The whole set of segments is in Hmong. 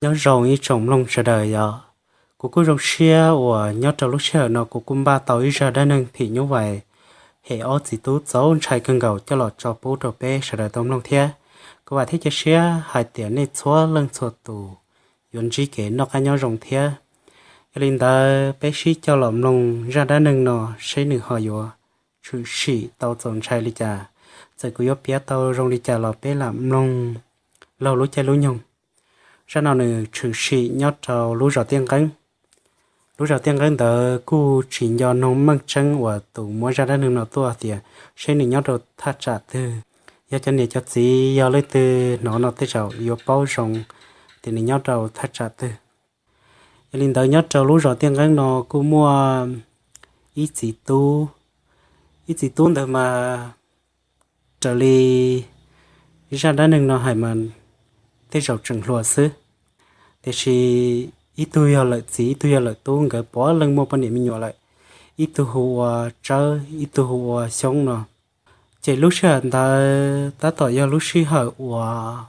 Nyob zoo ib tsoom mloog sawv daws yom. Kuv kuj zoo siab uas nyob rau lub sij hawm no kuv kuj npaj tau ib zaj dab neeg phim nyuj vais hem ob txiv tub txaus ntshai kawg nkaus coj los tso pub rau peb sawv daws tau mloog thiab. Kuv vam thiab cia siab hais tias nej txhua leej txhua tus yuav ntsib kev noj qab nyob zoo thiab. Yog li ntawd peb sib coj los mloog zaj dab neeg no seb nws ho yuav tshwm sim tau txaus ntshai li cas. Txawm kuv yuav piav tau zoo li cas los peb lam mloog laug lub caij lub nyoog. Zaj no nws tshwm sim nyob rau lub zos Tiaj Nqeeb. Lub zos Tiaj Nqeeb ntawd kuj tsis nco nug meej tseeb uas tus muab zaj dab neeg no tuaj tias seb nws nyob rau thaj tsam twg. Yog cov niam cov txiv yog leej twg hnov no tej zaum yuav paub zoo tias nws nyob rau thaj tsam twg. Yog li ntawd nyob rau lub zos Tiaj Nqeeb no kuj muaj ib txiv tub. Ib txiv tub ntawd mas raws li zaj dab neeg no hais mas tej zaum tseem hluas xwb, tiam sis ib tug yog lawm txiv ib tug yog lawm tub, nkawd puav leej muaj poj niam me nyuam lawm. Ib tug hu ua Tsawb ib tug hu ua Xyoob no. Ces lub sij hawm ntawd tab tom yog lub sij hawm uas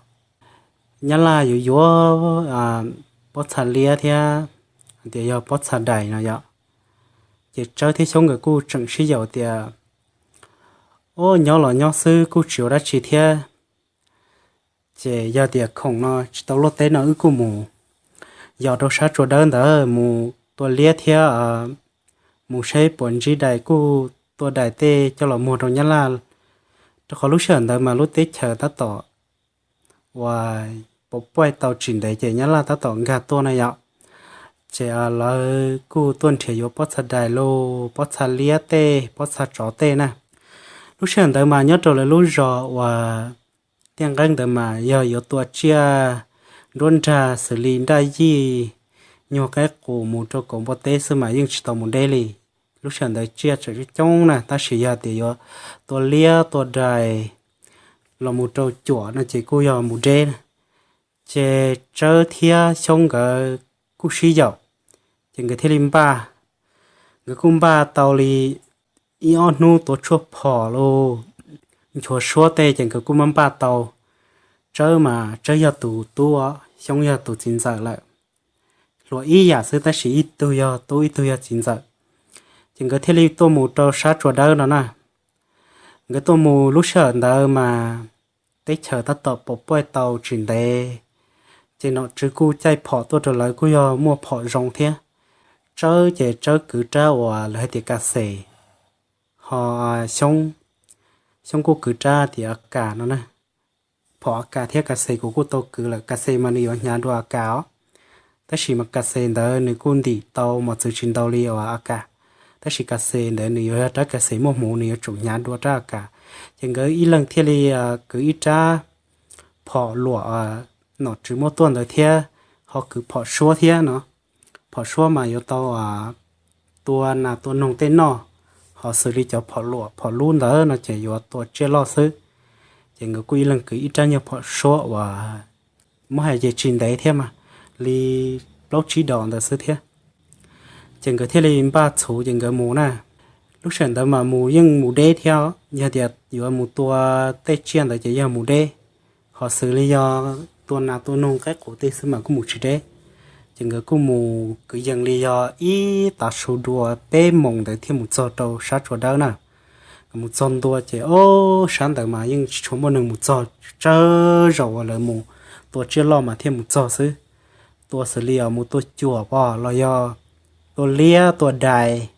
Nyab Laj yuav yuav pob txha liab thiab tias yog pob txha dais no yom. Ces Tsawb thiab Xyoob nkawd kuj tseem sib yaum tias, o, nyob los nyob xwb kuj tsis ua dab tsi thiab. Ces yog tias khoom no tsis tau luaj teb no wb kuj mus yos rau sab tsua dawb ntawd mus tua liab thiab mus saib puas ntsib dais kuj tua dais tej coj los muag rau Nyab Laj, rau qhov lub sij hawm ntawd mas lub teb chaws tab tom uas pov puaj tau tsis ntev ces Nyab Laj tab tom nkag tuaj na yom. Ces lawv kuj tuaj nrhiav yuav pob txha dais los pob txha liab tej pob txha tsov tej na. Lub sij hawm ntawd mas nyob rau lawv lub zos uas Tiaj Nqeeb ntawd mas yog yuav tua tsiaj nruab nrag xws li nraj yij, nyuag qaib qus mus rau kaum npua teb xwb mas yeej tsis tau mus deb li. Lub sij hawm ntawd tsiaj tseem coob na, tab sis yog tias yuav tua liab tua dais los mus rau cuam no ces kuj yog mus deb na. Ces Tsawb thiab Xyoob nkawd kuj sib yaum, ces nkawd thiaj li npaj. Nkawd kuj npaj tau li ib ob hnub tua tshuaj phom los nchuav suab tej ces nkawd kuj muab npaj tau. Tsawb mas Tsawb yog tus tub, Xyoob yog tus txiv ntxawm lawm. Hluas ib yam xwb tab sis ib tug yog tub ib tug yog txiv ntxawm. Ces nkawd thiaj li tuaj mus rau sab tsua dawb no na. Nkawd tuaj mus lub sij hawm ntawd mas teb chaws tab tom pov puaj tau tsis ntev, ces nom tswv kuj caij phom tuaj rau lawv kuj yog muaj phom zoo thiab. Tsawb ces Tsawb kwv rab uas lawv hais tias kas xes, ho Xyoob, Xyoob kuj kwv rab tias a kas no na. Phom a kas thiab kas xes kuv kuj tau kwv lawm, kas xes mas nws yuav hnyav dua a kas os. Tab sis mas kas xes ntawd nws kuj ntim tau mos txwv tsis ntau li uas a kas, tab sis kas xes ntawd nws yuav yog rab kas xes muaj hmuv, nws yuav tsum hnyav dua rab a kas. Ces nkawd ib leeg thiaj li kwv ib rab phom luam nom tswv muab tuaj ntawd thiab ho kwv phom suab thiab no. Phom suab mas yuav tau tua nas tua noog tej noj, ho xws li cov phom luam phom lub ntawd no ces yuav tua tsiaj loj xwb. Ces nkawd kuj ib leeg kwv ib rab nyuag phom suab uas muab hais ces tsis ntev thiab mas, li plaub tsib dos ntawd xwb thiab. Ces nkawd thiaj li npaj txhuv ces nkawd mus na. Lub sij hawm ntawd mas mus yeej mus deb thiab, yog tias yuav mus tua tej tsiaj ntawd ces yog mus deb, ho xws li yog tua nas tua noog qaib qus tej xwb mas kuj mus tsis deb. Ces nkawd kuj mus kwv yees li yog ib tav su dua peb moos ntawd thiaj mus txog rau sab tsua dawb na. Nkawd mus txog ntua ces ob sab ntawd mas yeej tsis tshua muaj neeg mus txog, tsawg zaus uas lawv mus tua tsiaj loj mas thiaj mus txog xwb. Tua xws li os mus tua cuam pom los yog tua liab tua dais.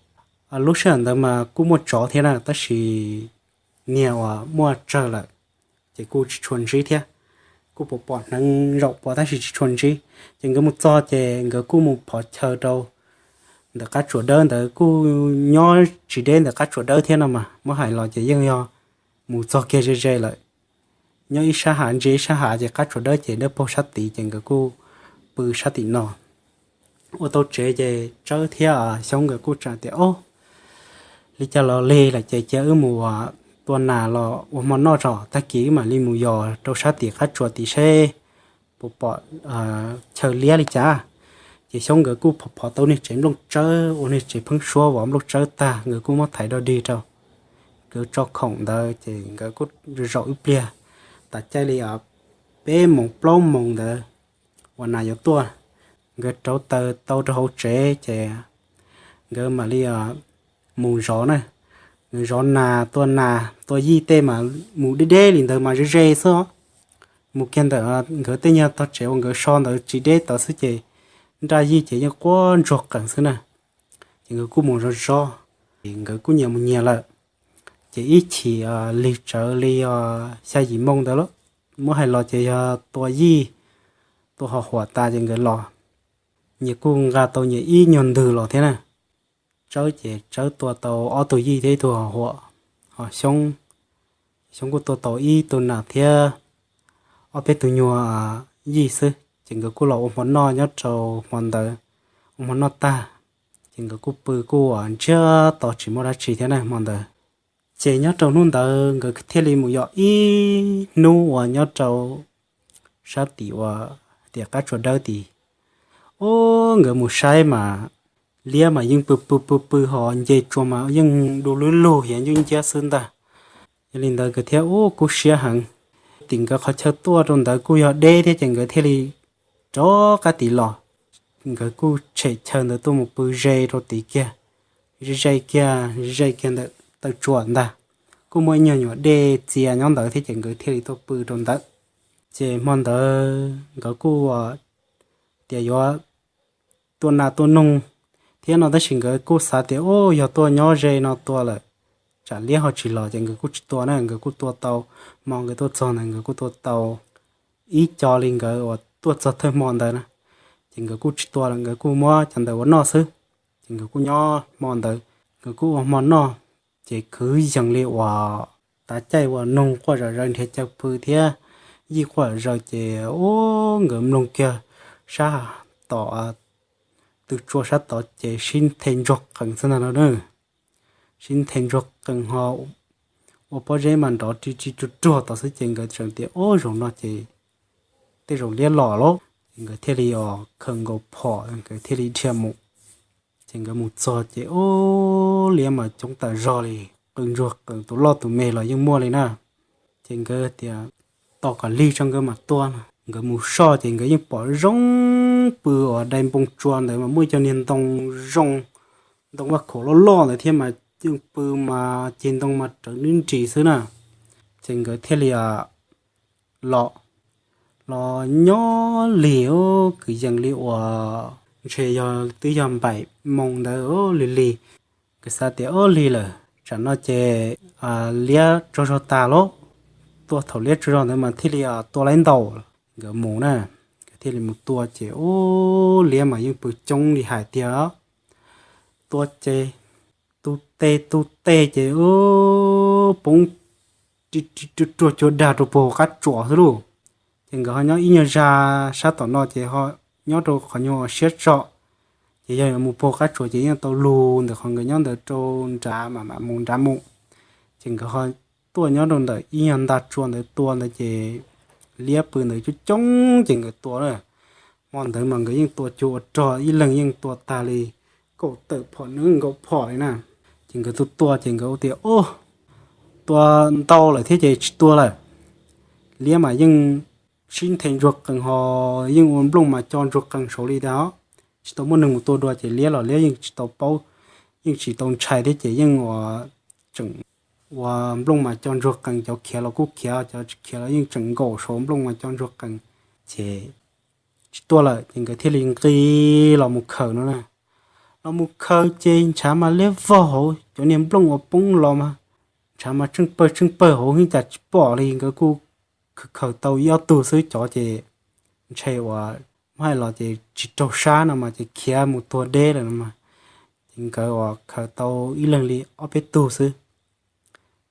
Lub sij hawm ntawd mas kuj muaj tsov thiab na, tab sis niag uas muaj tsawg lawm ces kuj tsis tshua ntsib thiab. Kuj pom pom hneev zaum pov tab sis tsis tshua ntsib. Ces nkawd mus txog ces nkawd kuj mus phov chaw rau ntawm qab tsuas dawb ntawd, kuj nyob tsis deb ntawm qab tsuas dawb thiab no mas, muab hais los ces yeej yog mus txog kiag ze ze lawm. Nyob ib sab hav ntsia ib sab hav ces qab tsuas dawb ces dawb paug sab tid ces nkawd kuj pw sab tim no. Ua tau tsev ces Tsawb thiab Xyoob nkawd kuj tsa tias, o, Li cas los li lawm ces cia wb mus tua nas los ua hmo noj tso, tag kis wb mam li mus yos rau sab tim qab tsuas tim seb puas pom chaw liab li cas. Ces Xyoob nkawd kuj phov phov tau niag tsev nplooj tsawb, ua niag tsev pheeb suab vov nplooj tsawb tag, nkawd kuj muab thaiv dog dig rau, nkawd tso khoom ntawd ces nkawd kuj zaum ib pliag, tas caij li peb moos plaub moos ntawd uas nas yuav tuaj, nkawd rauv taws tau rau hauv tsev ces nkawd mam li mus zov na. Nkawd zov nas, tua nas tua yij tej mas mus deb deb li ntawd mas ze ze xwb os. Mus kiag ntawm nkawd tej nyuag tog tsev uas nkawd so ntawd tsis deb tod xwb ces nraj yij ces yeej quaj ntsuag qees xwb na. Ces nkawd kuj mus zov zov, ces nkawd kuj nyias mus nyias lawm. Ces ib chim lig tsawv li xya yim moo ntawd lawm, muab hais los ces yog tua yij, tua ho huam tas ces nkawd los, nyias kuj nqa tau nyias ib nyuag ntwg los thiab na. Tsawb ces Tsawb tua tau ob tug yij thiab ib tug ho huam, ho Xyoob, Xyoob kuj tua tau ib tug nas thiab ob peb tug nyuag yij xwb. Ces nkawd kuj los ua hmo noj nyob rau hmo ntawd. Ua hmo noj tag ces nkawd kuj pw kuj ntsiag to tsis muaj dab tsi thiab na hmo ntawd. Ces nyob rau hnub ntawd nkawd thiaj li mus yos ib hnub uas nyob rau sab tim uas tias qab tsuas dawb tid. Ub, nkawd mus saib mas liab mas yeej pw pw pw pw ho nce tsua mas yeej du lub lug hiav ncub nciab xwb ntag. Yog li ntawd nkawd thiaj ub kub siab heev. Tim nkawd qhov chaw tuaj rau ntawd kuj yog deb thiab ces nkawd thiaj li rov qab tid los. Nkawd kuj tshem chaw ntawd tuaj mus pw ze rau tid kiag, ze ze kiag, ze kiag ntawm taw tsuas ntag. Kuj muaj ib nyuag nyuam dej txias nyob ntawd thiab ces nkawd thiaj li tuaj pw rau ntawd. Ces hmo ntawd nkawd kuj tias yuav tua nas tua noog thiab no tab sis nkawd kuj xav tias ub yog tuaj nyob ze no tua lawm tsam liab ho tsis los ces nkawd kuj tsis tua na. Nkawd kuj tua tau, hmo nkawd tuaj txog ntawd nkawd kuj tua tau ib co li nkawd uas tuaj txog thawj hmo ntawd na, ces nkawd kuj tsis tua lawm, nkawd kuj muab cov ntawd ua noj xwb. Ces nkawd kuj nyob hmo ntawd, nkawd kuj ua hmo noj, ces kwv yees li uas tav caij uas noog quaj zom zaws nrhiav chaw pw thiab yij quaj zom zaws ces ub nkawd mloog kiag sab tom taw tsuas sab tod ces sib nthe ntsuag qees xwb ntag no na. Sib nthe ntsuag qees ho ua pob zeb mas nrov ri ri ruag ruag tod xwb ces nkawd tseem tias ub zaum no ces tej zaum liab los lauj. Ces nkawd thiaj li os khaws nkaus phom nkawd thiaj li dhia mus. Ces nkawd mus txog ces ub liab mas coob tas zog li, qees ntsuag qees tus loj tus me los yeej muaj li na. Ces nkawd tias tos kom lig tso nkawd mam tua no. Nkawd mus soj ces nkawd yeej pom zoo pw uas dai npoo tsua ntawd mas muaj ib co niag ntoo zoo, ntoo vaj khaum loj loj ntawd thiab mas yeej pw mas ceg ntoo mas rawv nib nris xwb na. Ces nkawd thiaj li los, los nyob lig kwv yees li uas ntshe yog twb yog npaim moo ntawd lig lig. Nkawd xav tias ub lig lawm tsam no ces liab tsaug zog tas lauj, tua thaum liab tsaug zog ntawd mas thiaj li tua laib ntaus. Nkawd mus na, nkawd thiaj li mus tua ces ub liab mas yeej pw coob li hais tiag. Tua ces tu tes tu tes ces ub poob ruag ruag cua dag rau puag qab tsuas xwb lauj. Ces nkawd ho nyob ib nyuag zag sab tom no ces ho nyob rau qhov nyuag siab tso. Ces yog yuav mus puag qab tsuas ces yeej tau lug ntawm qhov nkawd nyob ntawd rau nrad mam mam mus nrad mus. Ces nkawd ho tuaj nyob rau ntawm ib nyuag nta tsua ntawd tua ntawd ces liab pw ntawd coob coob ces nkawd tua na. Hmo ntawd mas nkawd yeej tua cuag ua rog, ib leeg yeej tua tag li kaum tawm phom nees nkaum phom li na. Ces nkawd tua tua ces nkawd ua tias ub, tua ntau lawm thiab ces tsis tua lawm. Liab mas yeej sib nthe ntsuag qees ho yeej ua nplooj mas co ntsuag qees saud li ntag. Tsis tau muaj neeg mus tua dua ces liab los liab yeej tsis tau paub, yeej tsis tau ntshai thiab ces yeej ua tseem ua nplooj mas co ntsuag qees, cov khiav los kuj khiav, cov tsis khiav los yeej tseem nkaum saud nplooj mas co ntsuag qees. Ces tsis tua lawm ces nkawd thiaj li nqis los mus khaws no na. Los mus khaws ces ntshav mas liab vog hauv cov niag nplooj uas poob los mas, ntshav mas tsheej pawg tsheej pawg hauv heev cas tsis pom li. Nkawd kuj khaws khaws tau ib ob tug xwb, cov ces ntshe uas muab hais los ces tsis raug sab no mas ces khiav mus tuag deb lawm no mas. Ces nkawd uas khaws tau ib leeg li ob peb tug xwb.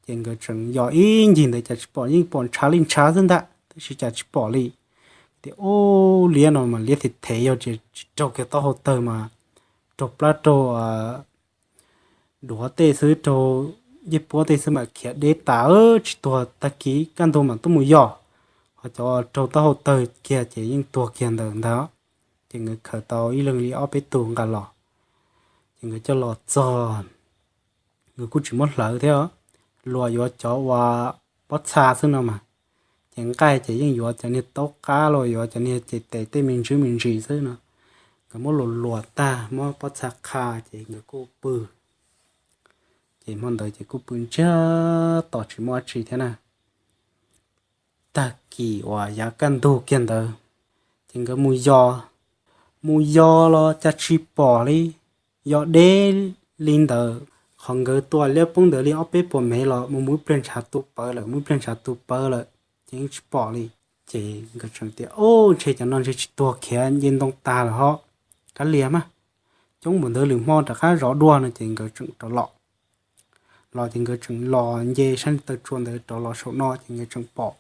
Ces nkawd tseem yos ib ncig ntawd cas tsis pom, yeej pom ntshav li ntshav xwb ntag tab sis cas tsis pom li. Tias ub, liab no mas liab them them, yog tias tsis raug kiag taub hau tawg mas raug plab raug duav tej xwb, raug yej puab tej xwb mam khiav deb tas, tsis tuag, tag kis kaj ntug mam tuaj mus yos. Ho cov raug taub hau tawg kiag ces yeej tuag kiag ntawd ntag. Ces nkawd khaws tau ib leeg li ob peb tug nqa los, ces nkawd coj los txog, nkawd kuj tsis muab hlawv thiab, luas yuav cov ua pob txha xwb no mas. Ces nqaij ces yeej yuav cov niag taub qab los yuav cov niag ces tes tej me ntsis me ntsis xwb no. Nkawd muab luas luas tag muab pob txha qha ces nkawd kuj pw. Ces hmo ntawd ces kuj pw ntsiag to tsis muaj dab tsi thiab na. Tag kis uas yav kaj ntug kiag ntawd, ces nkawd mus yos, mus yos los cas tsis pom li, yos deb li ntawd. Qhov nkawd tua liab poob ntawd li ob peb puas mev los mus mus ib pliag ntshav tu pawv lawm, mus ib pliag ntshav tu pawv lawm, ces yeej tsis pom li. Ces nkawd tseem tias, Ub, ntshe cov no ntshe tsis tuag khiav nce ntoo tag lawm ho, kav liam mas, coob npaum ntawd lwm hmo rov qab zov dua no ces nkawd tseem rov los. Los ces nkawd tseem los nce sab taw tsua ntawd rov los saum no ces nkawd tseem pom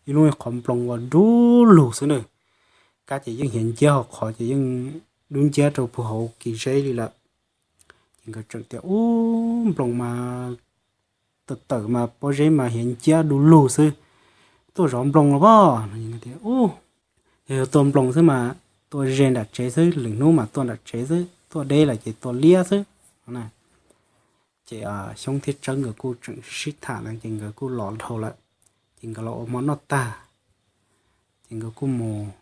ib lub qhov nploos uas dub lug xwb na. Kab ces yeej hiav nciab, hauv qhov ces yeej dub nciab rau puag hauv kis zeb li lawm. Ces nkawd tseem tias, Ub, nploos mas tawm tawm mas pob zeb mas hiav nciab du lug xwb, tuaj zov nploos los pob no. Ub, yog yog tua nploos xwb mas tua ze nram tsev xwb, lwm hnub mas tua nram tsev xwb, tua deb lawm ces tua liab xwb. Ces Xyoob thiab Tsawb nkawd kuj tseem sib tham na ces nkawd kuj los dhau lawm, ces nkawd los ua hmo noj tag, ces nkawd kuj mus,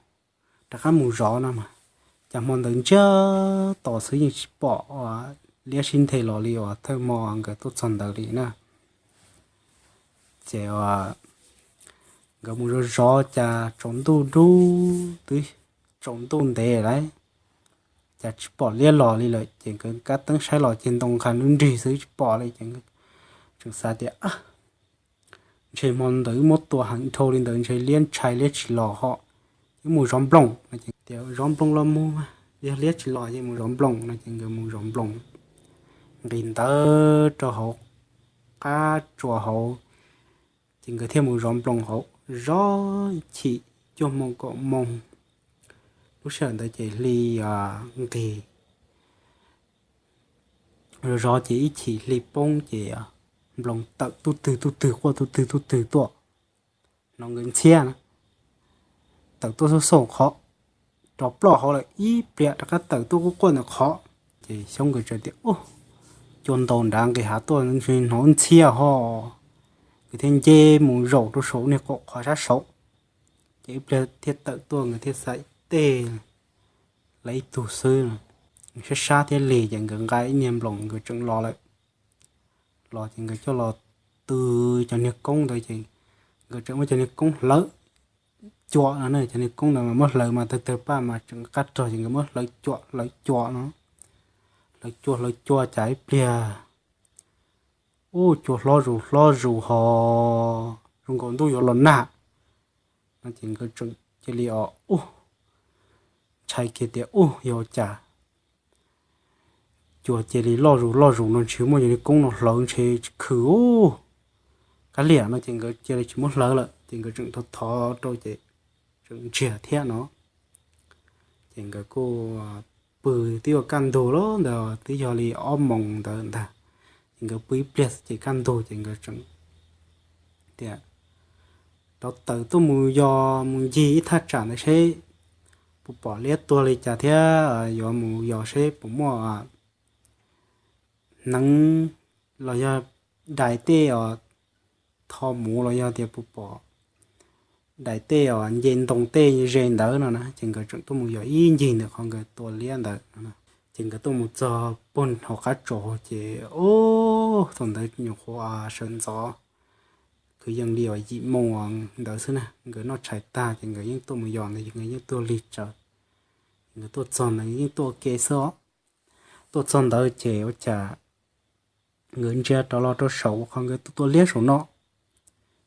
rov qab mus zov no mas. Cas hmo ntawd ntsiag to xwb yeej tsis pom liab sib nthe los li uas thawj hmo nkawd tuaj txog ntawd li na. Ces nkawd mus zov zov cas tsaus ntuj dub twb tsaus ntuj ntev lawm, cas tsis pom liab los li lawm. Ces nkawd kab teeb saib los ces ntoo nqha lub nrig xwb tsis pom li. Ces tseem xav tias, Ntshe hmo ntawd wb muab tua heev dhau li ntawd ntshe liab ntshai liab tsis los ho, ces wb mus zov nploos no. Ces tias zov nploos los mus, yog liab tsis los ces mus zov nploos no ces nkawd mus zov nploos. Nqis ntawd rau hauv qab tsuas hauv, ces nkawd thiaj mus zov nploos hauv, zov ib chim cuaj moo kaum moo. Lub sij hawm ntawd ces hli nqis, zov zov ces ib chim hli poob ces nploos tawm tub twg tub twg quaj tub twg tub twg tuaj, hnov nkawd ntxhiab na, tawm tuaj xauj xauj qhov, rov ploj hauv lawm ib pliag rov qab tawm tuaj quaj quaj ntawm qhov. Ces Xyoob nkawd txawm tias, Ub, cua ntaus nrad nqis hav tuaj hnov ntxhiab ho. Nkawd thiaj nce mus zaum rau saum niag qaum qhov sab saud, ces ib pliag thiaj tawm tuaj, nkawd thiaj xav tej lawv ib tug xwb, sab sab thiab lig ces nkawd nqa ib niag nploos nkawd tseem los lawm. Los ces nkawd coj los tw cov niag koob ntawd ces nkawd tseem muab cov niag koob hlawv cua no na. Cov niag koob ntawd mas muab hlawv mas tawg tawg paj mas tseem qab rog ces nkawd muab hlawv cua hlawv cua no. Hlawv cua hlawv cua cas ib pliag, ub, cua hlob zus hlob zus ho zoo nkaus ntuj yuav los nag no ces nkawd tseem cia li os, ub, ntshai kiag tias, Ub, yog cas cua cia li loj zus loj zus no, ntshe muaj cov niag koob no hlawv ntshe tsis khwm ub, kav liam no ces nkawd cia li tsis muab hlawv lawm ces nkawd tseem thov thov rau ces tseem ntsiag thiab no. Ces nkawd kuj pw twb yuav kaj ntug lawm ntawd, twb yog li ob moos ntawd ntag. Ces nkawd pw ib pliag xwb ces kaj ntug ces nkawd tseem tias, Rov tawm tuaj mus yos mus ncig ib thaj tsam ntawd seb puas pom liab tuag li cas thiab yuav mus yos seb puas muaj hneev los yog dais tej os, tho muv los yog tias puas pom dais tej os, nce ntoo tej ze ntawd no na. Ces nkawd tseem tuaj mus yos ib ncig ntawm qhov nkawd tua liab ntawd no. Ces nkawd tuaj mus txog puag hauv qab tsuas ces, ub, thaum ntawd nyuam qhuav sawv ntxov, kwv yees li uas yim moo ntawd xwb na. Nkawd noj tshais tag ces nkawd yeej tuaj mus yos ntawd ces nkawd yeej tuaj lig tsawv. Nkawd tuaj txog ntawd yeej tuaj ua ke xwb os. Tuaj txog ntawd ces ua cas nkawd ntsia rov los rau saum qhov nkawd tua liab saum no,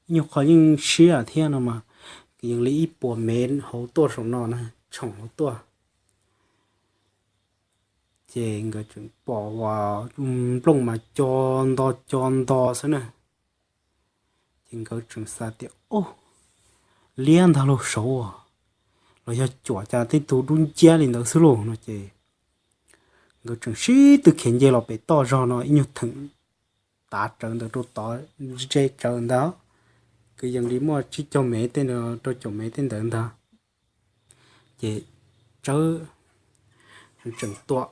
ib nyuag qhov yeej siab thiab no mas, kwv yees li ib puas mev hauv tuaj saum no na, tshoom hauv tuaj. Ces nkawd tseem pom uas nplooj mas co nto co nto xwb na. Ces nkawd tseem xav tias, Ub, liab ntag lauj saud, los yog cuam cas tej tug dub nciab li ntawd xwb lauj no ces Nkawd tseem sib tw khiav nce los pem toj zog no ib nyuag theem tav tsawv ntawd rau tod, ze tsawv ntag. Kwv yees li muaj tsib caug mev tej ntawd, rau caum mev tej ntawd ntag. Ces Tsawb tseem tua,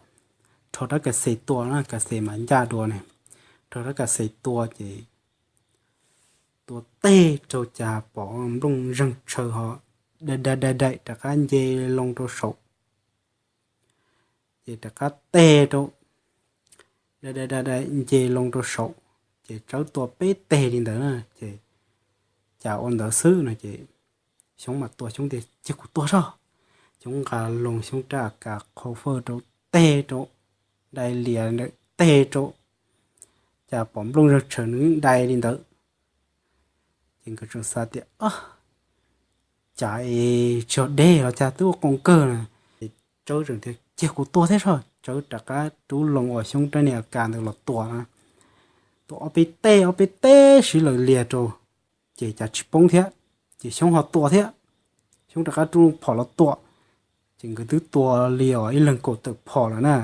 rho rab kas xes tua na, kas xes mas ncaj dua ne, rho rab kas xes tua ces tua teg rau cas pom nplooj zeeg tshaw ho dai dai dai rov qab nce loo rau saum. Ces rov qab teg rau, dai dai dai nce loo rau saum, ces Tsawb tua peb teg li ntawd na ces cas ua ntawd xwb no ces Xyoob mam tua, Xyoob tias cia kuv tua soj. Xyoob nqa loo Xyoob rab kas qhau fawj rau teg rau, dai lias teg rau, cas pom nplooj zeeg tshaw nws dai li ntawd. Ces nkawd tseem xav tias cas es tsis yog deb los cas twb ua qoo kawg na. Ces Tsawb tseem tias cia kuv tua thiab soj. Tsawb rov qab rub loo uas Xyoob rab niag kas ntawd los tua na, tua ob peb teg ob peb teg sib laws lias rau, ces cas tsis poob thiab. Ces Xyoob ho tua thiab, Xyoob rov qab rub phom los tua. Ces nkawd twb tua li os ib leeg kaum tawm phom lawm na.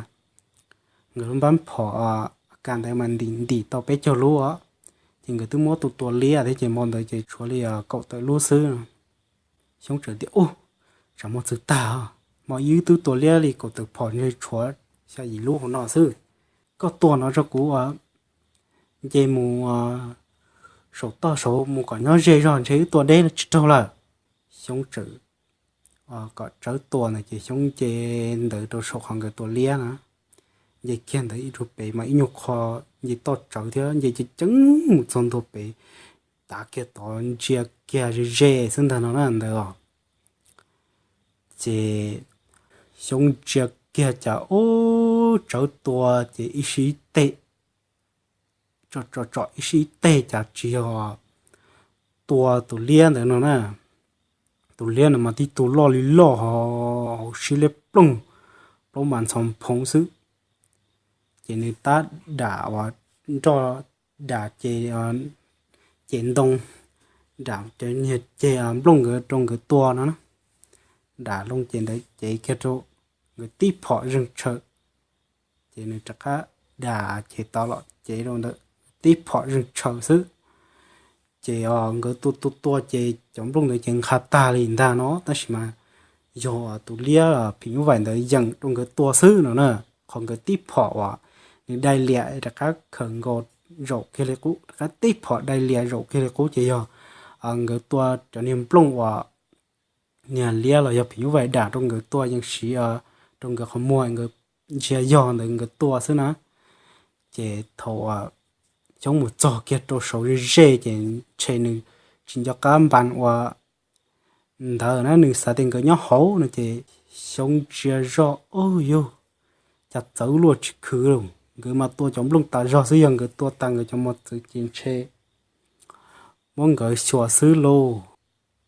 Nkawd lub npab phom kas ntawd mas ntim ntim tau peb caug lub os. Ces nkawd twb muab tus tua liab thiab ces hmo ntawd ces tshuav li kaum tawm lub xwb. Xyoob tseem tias ub, tsam muaj txwv tag, hmo ib twb tua liab li kaum tawm phom ntshe tshuav xya yim lub hauv no xwb. Koj tua no rau kuv nce mus saum toj saud mus kom nyob ze zog ntshe wb tua deb tsis raug lawm. Xyoob tseem kom Tsawb tua ntawd ces Xyoob nce ntawd rau saum qhov nkawd tua liab na. Nce kiag ntawd ib rau pem mas ib nyuag qho nce toj tsawv thiab nce ceev ceev mus txog ntua pem, tav kiag tod ntsia kiag ze ze xwb ntag no na ntawd os. Ces Xyoob ntsia kiag cas ub Tsawb tua ces ib sij ib teg, tsom tsom tsom ib sij ib teg cas tsis yog tua tus liab ntawd no na. Tus liab no mas tib tug loj li loj ho hauv siab liab ploog, plaub mas ntxhov phoov xwb. Ces nws tab dam uas nroj dam ces ces ntoo, dam cov niag ceg nplooj nkawd rau nkawd tua no na. Dam loo ces ntawd cev kiag rau nkawd tib phom zeeg tshaw. Ces nws rov qab dam ces tau los cev rau ntawd tib phom zeeg tshaw xwb. Ces nkawd tua tua tua ces cov nplooj ntawd ces nqha tag li ntag no tab sis mas yog tus liab phim nyuj vaim ntawd yeem rau nkawd tua xwb no na. Qhov nkawd tib phom uas nws dai liam rov qab khawm nkaus zaum kiag li qub, rov qab tib phom dai liam zaum kiag li qub ces yog nkawd tua cov niag nplooj uas niag liab los yog phim nyuj vaim dam rau nkawd tua yeej siv rau nkawd qhov muag nkawd ntsia yog ntawd nkawd tua xwb na. Ces thaum Xyoob mus txog kiag rau saud ze ze ces ntshe nws tsis nco qab npas ua ntawd na, nws xav tias nkawd nyob hauv no ces Xyoob ntsia zoj ub yug, cas txawv luaj tsis khwv li. Nkawd mas tua cov nplooj tas zog xwb, yog nkawd tua tas nkawd cov mos txwv ces ntshe muab nkawd xyuas xwb lauj.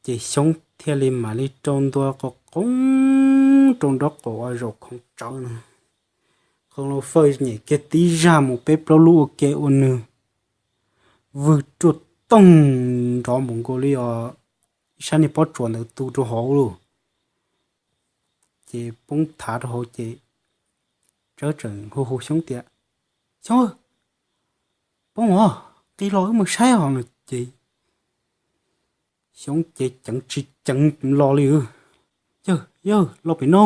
Ces Xyoob thiaj li mam li rau ntua qo qoob rau nraub qaum uas zaum khoov tsawv na. Qhov lub fawj nyem kiag tib zaj mus peb plaub lub ua ke ua nws vwg ruaj toog nrov npaum nkaus li os ib sab niag pob tsuas ntawd tu rau hauv lauj. Ces poob thav rau hauv ces Tsawb tseem hu hu Xyoob tias, Xyoob, poob os, qi los wb mus saib os no ces Xyoob ces ceev tsis ceev los li, Yawg, yawg, los pem no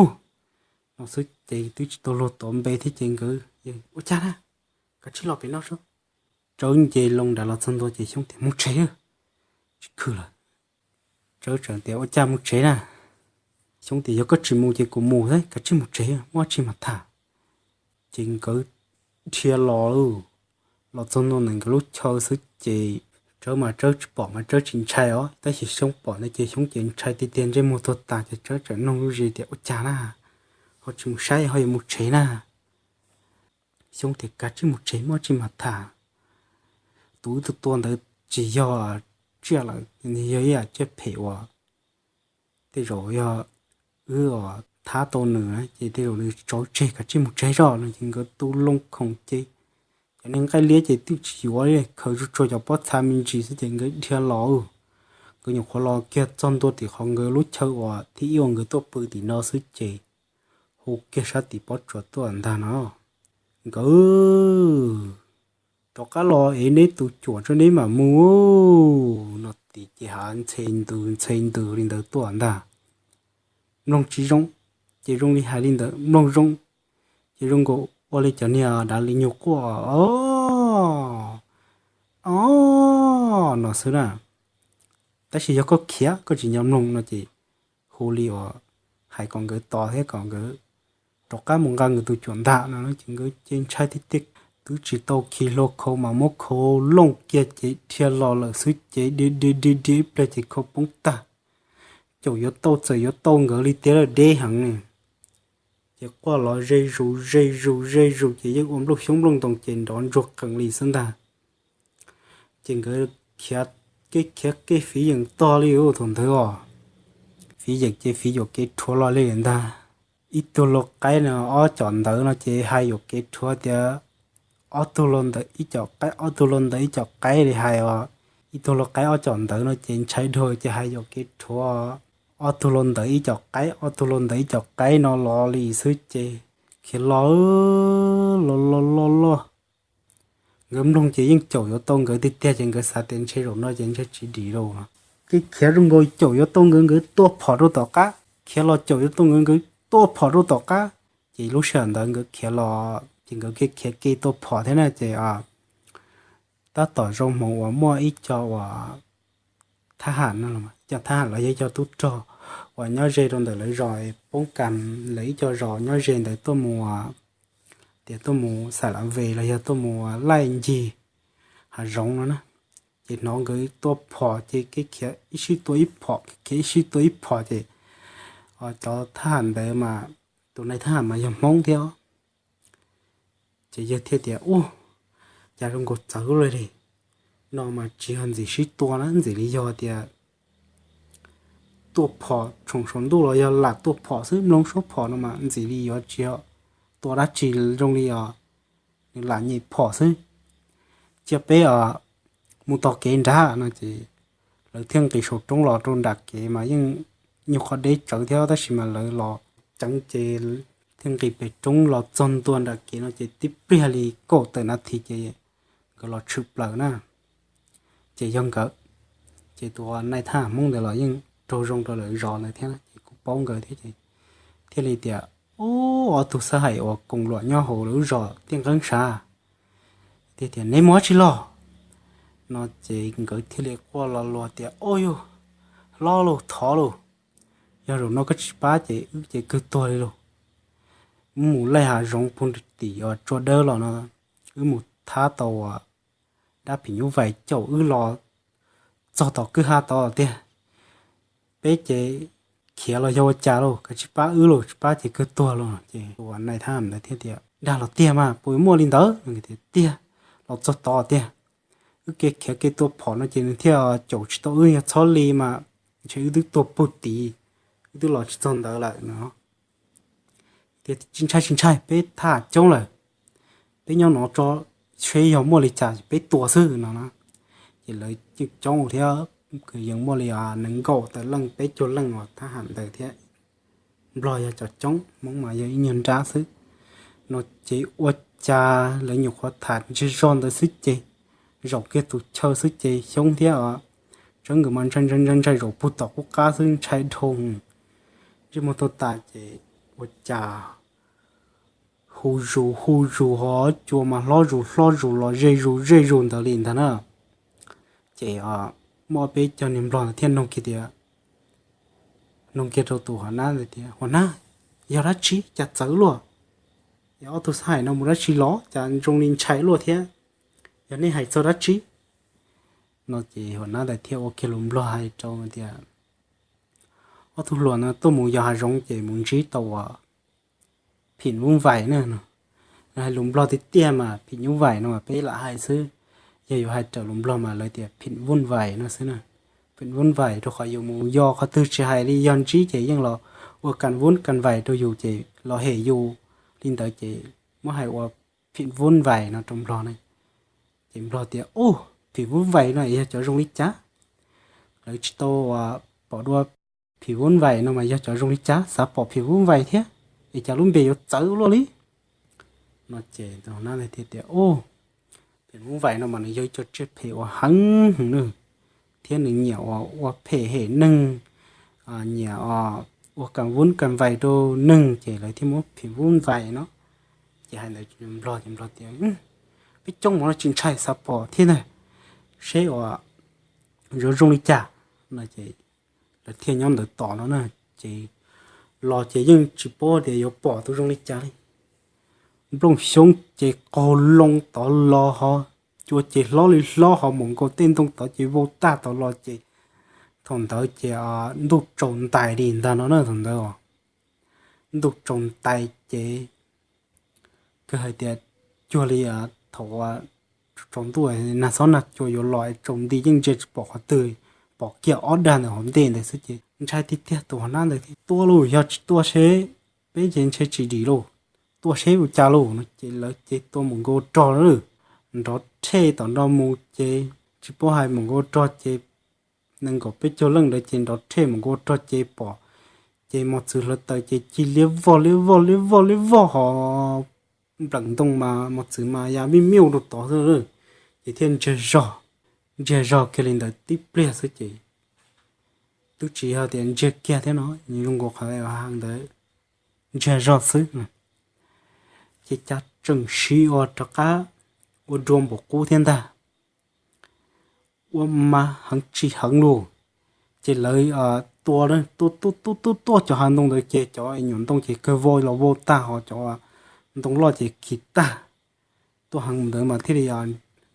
no xwb ces twb tsis tau luag tuav npe thiab ces nkawd, Ua cas na? Kav tsij los pem no. Tsawb nce loo nram los txog ntua ces Xyoob tias, Mus tsev, tsis khwv lawm. Tsawb tseem tias, Ua cas mus tsev na? Xyoob tias, Yog koj tsis mus ces kuv mus xwb, kav tsij mus tsev, muaj tsis mas tham. Ces nkawd dhia los lauj. Los txog ntua ntawm nkawd lub chaw xwb ces Tsawb mas Tsawb tsis pom mas Tsawb tsis ntshai os, tab sis Xyoob pom ntawd ces Xyoob ces ntshai tiag tiag, ntsej muag tuag tas ces Tsawb tseem noog lub zis tias, Ua cas na? Ho tsis mus saib ho yuav mus tsev na? Xyoob tias, Kav tsij mus tsev, muaj tsis mas tham. Tus wb tua tua ntawd tsis yog tsiaj lawm, yog ib yam tsiaj phem uas tej zaum yog wb thab tau nws ces tej zaum nws tsis tso wb tseg, kav tsij mus tsev zoj no ces nkawd tu loo khoom ces cov niag nqaij liab ces twb tsis yuav li, khaws tsuag tsuag cov pob txha me ntsis xwb ces nkawd dhia los. Nkawd nyuam qhuav los kiag txog ntua tim qhov nkawd lub chaw uas thib ib uas nkawd tuaj pw tim no xwb ces hu kiag sab tim pob tsuas tuaj ntag no. Nkawd, rov qab los es neb tus cuam tso neb mam mus no. Tim ces hav ntxhe ntws ntxhe ntws li ntawd tuaj ntag. Mloog tsis zoo ces zoo li hais li ntawd, mloog zoo ces zoo nkaus ua li cov niag dav li nyuag quaj o, o no xwb na. Tab sis yog koj khiav koj tsis nco mloog no ces hu li uas hais kom nkawd tos thiab kom nkawd rov qab mus nqa nkawd tus cuam ntag no ces nkawd ces ntshai tiag tiag. Twb tsis tau khi hlua khau mas muab khau looj kiag ces dhia los lawm xwb ces dhia dhia dhia dhia ib pliag ces khau poob tag. Caum yuav tau txawm yuav tau nkawd li tiag lawm deb heev ne. Ces quaj los ze zus ze zus ze zus ces yeej ua nplooj xyoob nplooj ntoos ces nrov ntsuag qees li xwb ntag. Ces nkawd khiav, kev khiav kev fiv yeem tog li ub thaum ntawd os. Fiv yeem ces fiv yuam kev rhuav los li ntag. Ib tug lau qaib no ob com ntawv no ces hais yuam kev rhuav tias ob tug lau ntawv ib com qaib, ob tug lau ntawv ib com qaib li hais os. Ib tug lau qaib ob com ntawv no ces ntshai dhau ces hais yuam kev rhuav ob tug lau ntawv ib com qaib, ob tug lau ntawv ib com qaib no los li xwb ces khiav los, los los los los. Nkawd mloog ces yeej caum yuav tau nkawd tiag tiag ces nkawd xav tias ntshe zaum no ces ntshe tsis dim lawm. Ces khiav zoo nkaus caum yuav tau nkawd, nkawd tua phom rau tom qab, khiav los caum yuav tau nkawd, nkawd tua phom rau tom qab. Ces lub sij hawm ntawd nkawd khiav los ces nkawd khiav khiav kev tua phom thiab na ces tab tom zoo hmoov uas muaj ib co uas thab ham no, ib co thab ham los yog ib co tub rog uas nyob ze rau ntawm lawv zos, poob kas lawv ib co zos nyob ze ntawd tuaj mus, tias tuaj mus xais lav ves los yog tuaj mus laij ncig hav zoov no na. Ces hnov nkawd tua phom ces kev khiav ib sij tua ib phom, khiav ib sij tua ib phom ces cov thab ham ntawd mas, tus nais thab ham mas yog Hmoob thiab. Ces yawg thiaj tias, Ub, cas zoo nkaus txawv li li no mas tsis yog ntxim sib tua na, ntxim li yog tias tuaj phom tshoom saum ntuj los yog lam tuaj phom xwb, mloog suab phom no mas ntxim li yuav tsis yog tua dab tsi zoo li os, nws lam nyem phom xwb. Cia peb mus tos kev nrad no ces lawv thiaj nqis saum roob los rau nram kev mas yeej nyuag qhov deb tsawv thiab tab sis mas lawv los ceev ces thiaj nqis pem roob los txog ntua nram kev no ces tib pliag li kaum tawm nas this ces nkawd los tshwm plaws na. Ces yog nkawd, ces tus nais thab ham Hmoob ntawd los yeej raug zoo rau lawv zos ntawd thiab ces kuj paub nkawd thiab ces thiaj li tias, Ub, ob tug xab hais uas koom luam nyob hauv lawv lub zos tiaj nqeeb sav, tias, Neb mus dab tsi los? No ces nkawd thiaj li quaj lo lus tias, Ub yug, hlob lauj, thov lauj, yog zaum no koj tsis pab ces wb ces kawg tuag li lauj. Wb mus laij hav zoov puag tim uas tsua dawb los no, wb mus thab tau uas dab phim nyuj vais caum wb los txog tom kwj ha tod tiag. Peb ces khiav los yog ua cas lauj, koj tsis pab wb lauj, tsis pab ces kawg tuag lauj. Ces tus nais thab ham ntawd thiaj tias, Dag los tiag mas, puas muaj li ntawd? Tias, Tiag, los txog tod tiag. Wb kev khiav kev tua phom no ces nws thiaj caum tsis tau wb, yog txhob li mas ntshe wb twb tuag puag tid, wb twb los tsis txog ntawd lawm no. Tias, Tsis ntshai, tsis ntshai, peb thab ham coob lawm, peb nyob no tso seb yog muaj li cas peb tua xwb no na. Ces lawv coob thiab, kwv yees muaj li nees nkaum tawm leej peb caug leej uas thab ham ntawd thiab. Nplog yog cov coob, Hmoob mas yog ib nyuag nrab xwb. No ces ua cas lawv nyuam qhuav tham ntsig zog ntawd xwb ces zaum kiag tus chaw xwb ces xyoob thiab os, tseeb nkawd mas ntshai ntshai ntshai ntshai zaum puag tom qub qab xwb, ntshai dhau. Ntsej muag tau tas ces ua cas hu zus hu zus ho cua mas hlob zus hlob zus los ze zus ze zus ntawd li ntag na. Ces muaj peb cov niag nplog ntawd thiaj noog kiag tias, noog kiag rau tus huas nab ntawd tias, Huas nab, yog dab tsi cas txawv luaj? Yog ob tug xab hais no mus dab tsi los cas zoo li ntshai luaj thiab? Yog nej hais txog dab tsi? No ces huas nab ntawd thiaj ua kiag lus nplog hais rau tias, Ob tug hluas no tuaj mus yos hav zoov ces mus ntsib tau uas phim vub vais na no. Hais lus nplog tiag tiag mas phim nyuj vais no mas peb lam hais xwb, yog yuav hais raws lus nplog mas lawv tias phim vub vais no xwb na. Phim vub vais rau qhov yus mus yos qhov twg tsis hais li, yog ntsib ces yeej los ua kas vub kas vais rau yus ces los hem yus li ntawd ces muab hais ua phim vub vais no rau nplog na. Ces nplog tias, Ub, phim vub vais no yog cov zoo li cas? Lawv tsis tau pom dua phim vub vais no mas yog cov zoo li cas xav pom phim vub vais thiab, es cas lub npe yuav txawv luaj li? No ces tus nab thiaj tias, Ub, phim nyuj vais no mas nws yog ib co tsiaj phem uas heev heev na, thiab nws nyiam ua phem hem neeg, nyiam ua kam vuj kam vais rau neeg, ces lawv thiaj muab phim nyuj vais no. Ces hais ntawd Nplog ces Nplog tias, Peb coob mas no tsis ntshai, xav pom thiab ntag, seb ua zoo zoo li cas. No ces lawv thiaj nyob ntawd tos no na. Ces los ces yeej tsis paub tias yuav pom tus zoo li cas li. Nplooj xyoob ces qaug loo tod los ho, cua ces hlob li hlob ho, mus nkaus tej ntoo tod ces vau tag tod los ces thaum ntawd ces ntuj tsaus ntais li ntag no na. Thaum ntawd ntuj tsaus ntais ces kawg hais tias cuag li thaum tsaus ntuj nag xob nag cua yuav los es tsaus nti yeej ntsia tsis pom qhov twg, pom kiag ob dag ntawm hauv ntej ntawd xwb ces ntshai tiag tiag, tus nab ntawd thiaj, Tua lauj, yog tsis tua seb peb ces ntshe tsis dim lauj, tua seb ua cas lauj. No ces lawv ces tua mus nkaus rog lawm, nrov rhe tom no mus ces tsis paub hais mus nkaus rog ces nees nkaum peb caug leej ntawd ces nrov rhe mus nkaus rog ces pom, ces mos txwv hlawv taws ces cig liab vog liab vog liab vog liab vog ho npleem ntoo mas mos txwv mas ya vij miuj rau tod xwb, ces thiaj ntsiag zog, ntsiag zog kiag li ntawd tib pliag xwb ces twb tsis yog tias ntsiag kiag thiab no, nws zoo nkaus qhov ntawd ntsiag zog xwb. Ces cas tseem siv ua rov qab ua dua npaum qub thiab ntag, ua mas heev tsis heev lauj. Ces lawv tua, tua tuaj tuaj tuaj cov hav ntoo ntawd ces cov nyuam ntoo ces kawg vau los vau tag ho cov ntoo loj ces khi tag. Tuaj heev ntawd mas thiaj li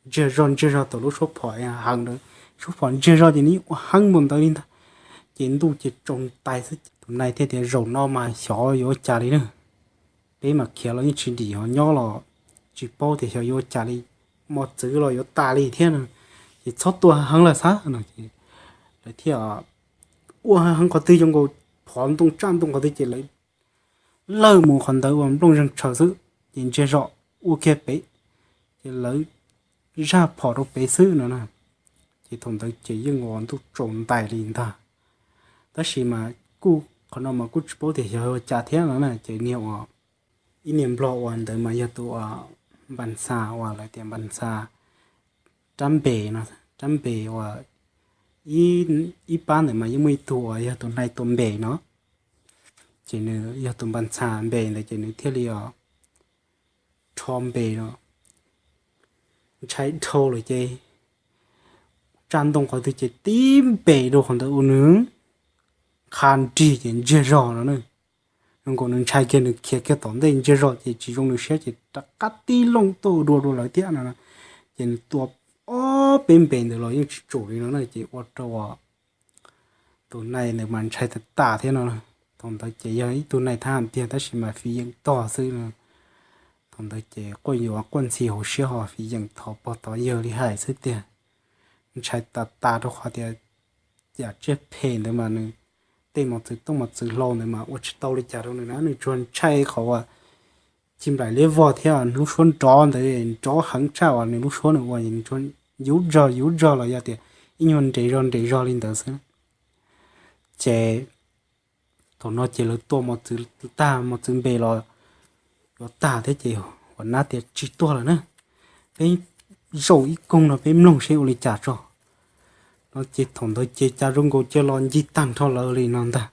ntsiag zog ntsiag zog tau lub suab phom heev ntawd, suab phom ntsiag zog ces nws ua heev mus ntawd li ntag. Ces ntuj ces tsaus ntais xwb, tus nai thiaj tias, Zaum no mas xyov yuav ua cas li na, peb mas khiav los yeej tsis dim ho nyob los tsis paub tias xyov yuav ua cas li, mos txwv los yuav tas li thiab no, ces txhob tua heev lawm xwb no. Lawv thiaj ua heev qhov twg zoo nkaus phov ntoo tsaj ntoo qhov twg ces lawv lawj mus qhov ntawd uas nplooj zeeg tshaws xwb ces ntsiag zog ua kiag pem, ces lawv zaj phom rau pem xwb no na. Ces thaum ntawd ces yeej ua ntuj tsaus ntais li ntag. Tab sis mas kuj qhov no mas kuj tsis paub tias xyov ua cas thiab no na. Ces niag uas ib niag nplog uas ntawd mas yog tus uas npas xas uas lawv tias npas xas rab npes no, rab npes uas ib pab ntawd mas yeej muaj ib tug uas yog tus nai tua npes no. Ces nws yog tus npas xas npes ntawd ces nws thiaj li rho npes no, ntshai dhau lawm ces tsaj ntoo qhov twg ces tib npes rau qhov ntawd ua nws qha nrig ces ntsiag zog no na. Zoo nkaus nws ntshai kiag nws khiav kiag tom ntej ntsiag zog ces tsis zoo nws siab ces rov qab tib looj tuaj ua dua rau lawv thiab no. Ces nws tua ob peb npes ntawd los yeej tsis tsum li no na ces ua rau tus nai ntawd mas ntshai tas tas thiab no. Thaum ntawd ces yog ib tug nai thab ham tiag tab sis mas fiv yeem tog xwb no. Thaum ntawd ces quaj yuav quaj ntxhi hauv siab ho fiv yeem thov pog thov yawg li hais xwb tiag. Ntshai tas tas rau qhov tias yam tsiaj phem ntawd mas nws tej mos txwv tooj mos txwv hlau ntawd mas ua tsis tau li cas rau nws na, nws tsuas ntshai qhov uas ci nplaim liab vog thiab lub suab nrov ntawd nrov heev tshaj uas nws lub suab nws ua nws tsuas yuv zog yuv zog los yog tias ib nyuag nres zog nres zog li ntawd xwb. Ces thaum no ces lawv tua mos txwv tag mos txwv npe los yuav tag thiab ces ua nab tias tsis tuag lawm na, peb zaum ib koog no peb mloog seb ua li cas tso. No ces thaum ntawd ces cas zoo nkaus cia los ncig tag nrho lawv li no ntag,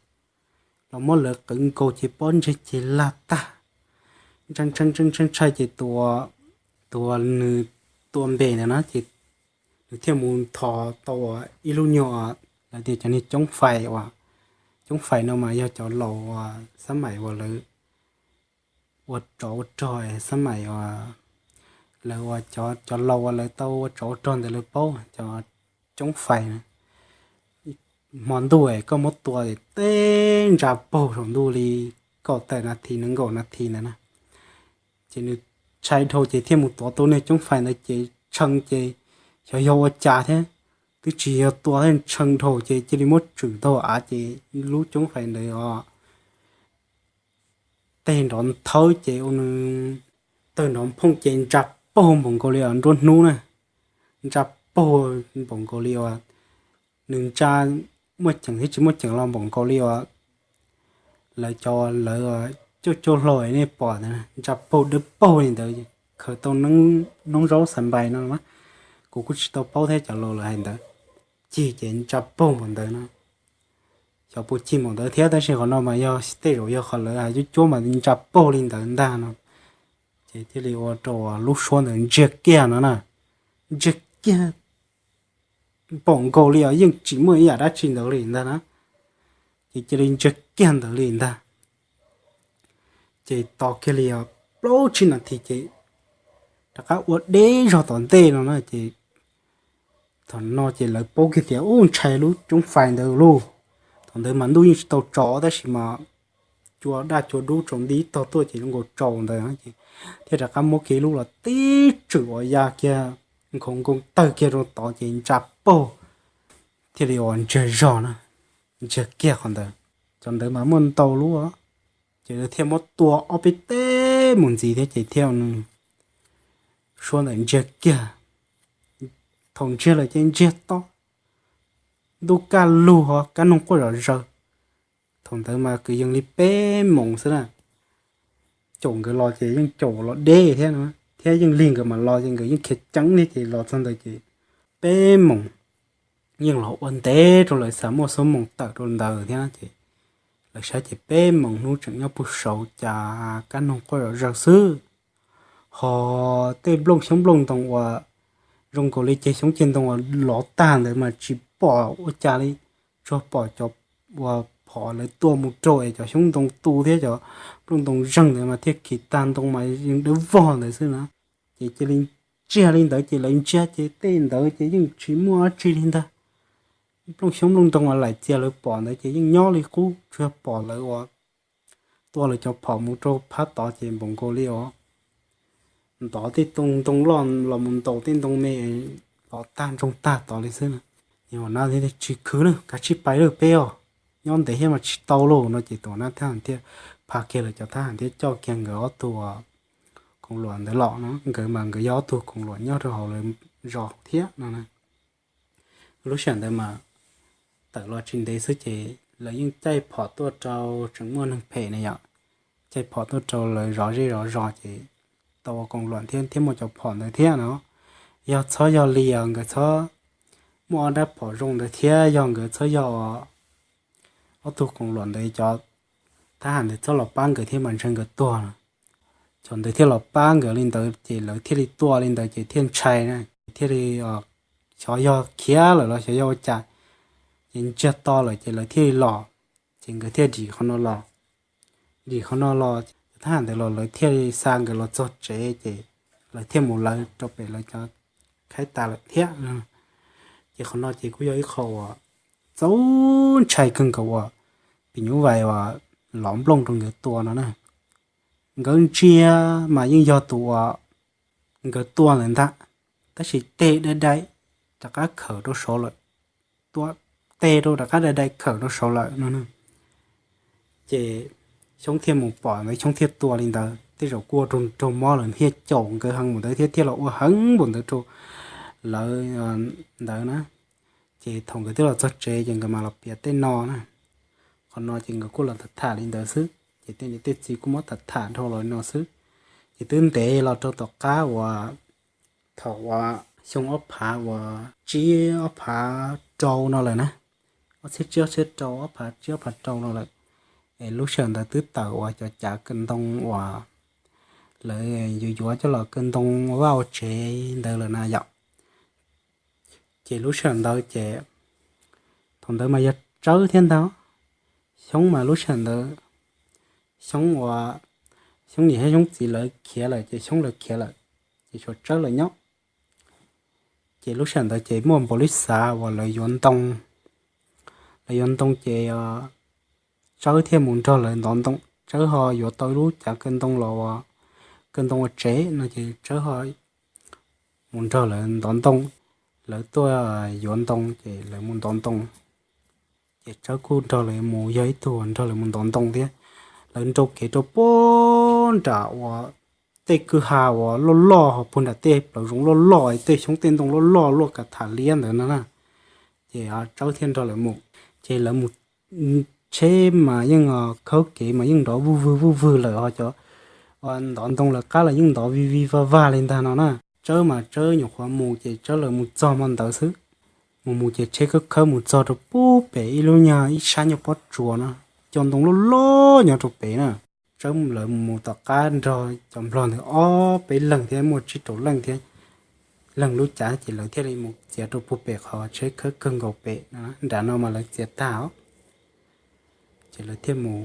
los muab lawv qwv nkaus ces pob ntseg ces lag tag, ntshai ntshai ntshai ntshai ntshai ces tus uas nws tua npe ntawd na ces nws thiaj mus nthos tau ua ib lub nyuag, lawv tias cov niag coob fais uas, coob fais no mas yog cov laus uas xab maim uas lawv ua tsov ua rog, xab maim uas lawv ua cov laus uas lawv tau ua tsov ua rog ntawd lawv paub cov coob fais. Hmo ntuj koj muab tua tej ntsa paug saum ntuj li kaum tawm nas this nees nkaum nas this ntawd na. Ces nws ntshai dhau ces thiaj mus tuav tau niag coob fais ntawd ces tshee ces xyov yog ua cas thiab, twb tsis yog tua thiab, tshee dhau ces cia li muab tswm taug av ces lub coob fais ntawd os tej nrov nthawb ces ua nws tawg nrov nphooj ces ntsa paug npaum nkaus li os nruab hnub na, ntsa paug npaum nkaus li os, nws ntsa muaj ceem thiab tsis muaj ceem los npaum nkaus li os lawv cov lawv Coj coj hlo nej pom ntawd, ntsa paug dawb paug li ntawd, khaws tau noob zaub xas npais no mas, kuv kuj tsis tau paub thiab, cov laus lawv hais ntawd, cig ces ntsa paug npaum ntawd no. Xyov puas cig npaum ntawd thiab, tab sis qhov no mas yog tej zaum yog qhov lawv hais cuab cuab mas ntsa paug li ntawd ntag no. Ces thiaj li ua rau lub suab ntawd ntsiag kiag no na, ntsiag kiag npaum nkaus li os, yeej tsis muaj ib yam dab tsi ntawd li ntag na. Ces cia li ntsiag kiag ntawd li ntag. Ces tos kiag li os plaub tsib nas this ces rov qab ua deb zog tom ntej no na. Ces thaum no ces lawv paub kiag tias ub, ntshai lub coob fais ntawd lauj. Thaum ntawd mas ntuj yeej tsis tau tsaus tab sis mas cua daj cua dub tsaus nti tog tuaj ces zoo nkaus tsaus ntawd ces thiaj rov qab muab kiag lub los tib tswm uas ya kiag nkhaus nkoos tawg kiag rau tod ces ntsa paug thiaj li uas ntsiag zog na, ntsiag kiag qhov ntawd. Cov ntawd mas muaj ntau lub, ces lawv thiaj muab tua ob peb teg mus ntxiv thiab ces thiaj nws suab ntawm ntsiag kiag. Thaum ntsiag lawm ces ntsiag to, ntuj kaj lug ho kab noog quaj zom zaws. Thaum ntawd mas kwv yees li peb moos xwb na. Caum nkawd los ces yeej caum los deb thiab, thiab yeej lig nkawd mam los ces nkawd yeej khiav ceev li ces los txog ntawd ces peb moos yeej los ua ntev rau lawv xav muaj xuab moos tawm rau ntawd thiab ces lawv saib ces peb moos hnub tseem nyob puag saud cas kab noog quaj zom zaws xwb. Ho tej nplooj xyoob nplooj ntoo uas zoo nkaus li ceg xyoob ceg ntoo uas lov tag ntawd mas tsis pom ua cas li, tsuas pom cov uas phom lawv tua mus raug es cov xyoob ntoo tu thiab cov nplooj ntoo zeeg ntawd mas thiaj khi tag ntoo mas yeej dawb vog ntawd xwb na. Ces cia li ntsiag li ntawd ces lawv ntsiag ces tej ntawd ces yeej tsis muaj dab tsi li ntag. Nplooj xyoob nplooj ntoo uas laim txias lawv pom ntawd ces yeej nyob li qub, tsuas yog pom lawv uas tua lawv cov phom mus rau phab tod ces npaum nkaus li os ntov tej tug ntoo loj los mus ntaus tej ntoo me los tag ntsoog tag tod li xwb na. Ces ua no thiaj tsis khwv na, kav tsij pais lawm peb os, nyob ntev thiab mas tsis tau lauj no ces tus na thab ham thiaj pha kiag lawv cov thab ham thiab coj kiag nkawd ob tug koom luam ntawd los no. Nkawd mas nkawd yog ob tug koom luam nyob rau hauv lawv zos thiab no. Lub sij hawm ntawd mas tawm los tsis ntev xwb ces lawv yeej caij phom tuaj rau, tseem muaj neeg phem na yom, caij phom tuaj rau lawv zov zej zov zos ces tau ua koom luam thiab, thiab muaj cov phom ntawd thiab no. Yog txhob yog li os nkawd txhob muaj ob rab phom zoo ntawd thiab, yog nkawd txhob yog ob tug koom luam ntawd cov thab ham ntawd txhob los pab nkawd thiab mas ntshe nkawd tuag no. Cov ntawd thiaj los pab nkawd li ntawd ces lawv thiaj li tua li ntawd ces thiaj ntshai na, thiaj li xyov yog khiav lawm los xyov yog ua cas, ces ntsiag to lawm ces lawv thiaj li los, ces nkawd thiaj dim qhov no los. Dim qhov no los, thab ham ntawd los lawv thiaj li xa nkawd los txog tsev ces lawv thiaj mus lawv rau pem lawv cov khaib tas lawm thiab. Ces qhov no ces kuj yog ib qho uas txaus ntshai kawg nkaus uas phim nyuj vais uas lov nplooj rau nkawd tua no na. Nkawd ntsia mas yeej yog tus uas nkawd tua ntawd ntag, tab sis teg dai dai rov qab khawm rau saud lawm, tua teg rau rov qab dai dai khawm rau saud lawm no. Ces Xyoob thiaj mus pom ntawd, Xyoob thiaj tua li ntawd, tej zaum kuj ua rau raug mob lawm thiaj caum nkawd heev npaum ntawd thiab thiaj los ua heev npaum ntawd rau lawv ntawd na. Ces thaum nkawd twb los txog tsev ces nkawd mam los piav tej no na. Qhov no ces nkawd kuj los tham tham li ntawd xwb, ces tej niam tej txiv kuj muab tham tham dhau los li no xwb. Ces twb ntev los rau tom qab uas thaum uas xyoo ob phav uas tsib ob phav rau no lawm na, ob txhiab tsib ob txhiab rau, ob phav tsib ob phav rau no lawm, es lub sij hawm ntawd twb tawm uas cov cav kaw ntoo uas lawv yuav yuav coj los kaw ntoo ua vaj ua tsev ntawd lawm na yom. Ces lub sij hawm ntawd ces thaum ntawd mas yog Tsawb thiab ntag. Xyoob mas lub sij hawm ntawd Xyoob uas Xyoob niam thiab Xyoob txiv lawv khiav lawm ces Xyoob lawv khiav lawm, ces tshuav Tsawb lawv nyob. Ces lub sij hawm ntawd ces muaj npaum li xav uas lawv yuav ntoo, lawv yuav ntoo ces Tsawb thiaj mus nrog lawv ntov ntoo. Tsawb ho yuav tau ib lub cav kaw ntoo los ua kaw ntoo ua tsev no ces Tsawb ho mus nrog lawv ntov ntoo. Lawv tuaj yuav ntoo ces lawv mus ntov ntoo, ces Tsawb kuj nrog lawv mus, yog ib tug nrog lawv mus ntov ntoo thiab. Lawv nrau kev rau puag nram uas tej kwj ha uas loj loj ho puag nram tej plawv zoov loj loj, tej xyoob tej ntoo loj loj luaj kav tham liab ntawd no na. Ces Tsawb thiaj nrog lawv mus, ces lawv mus Tsheb mas yeej khawb kev mas yeej nrov vuj vwg vuj vwg lawm, ho cov ntov ntoo lawv qab los yeej ntov vij vij vag vag li ntag no na. Tsawb mas Tsawb nyuam qhuav mus ces Tsawb lawv mus txog hmo ntawd xwb. Mus mus ces tsheb khawb khawb mus txog rau pub pem ib lub nyuag ib sab nyuag pob tsuas no, cov ntoo loj loj nyob rau pem na. Tsawb lawv mus tom qab nrog cov nplog ntawd ob peb leeg thiab, muaj tsib rau leej thiab, leeg lub cav ces lawv thiaj li mus txiav rau pub pem qhov tsheb khawb kawg nkaus pem no. Nram no mas lawv txiav tag os. Ces lawv thiaj mus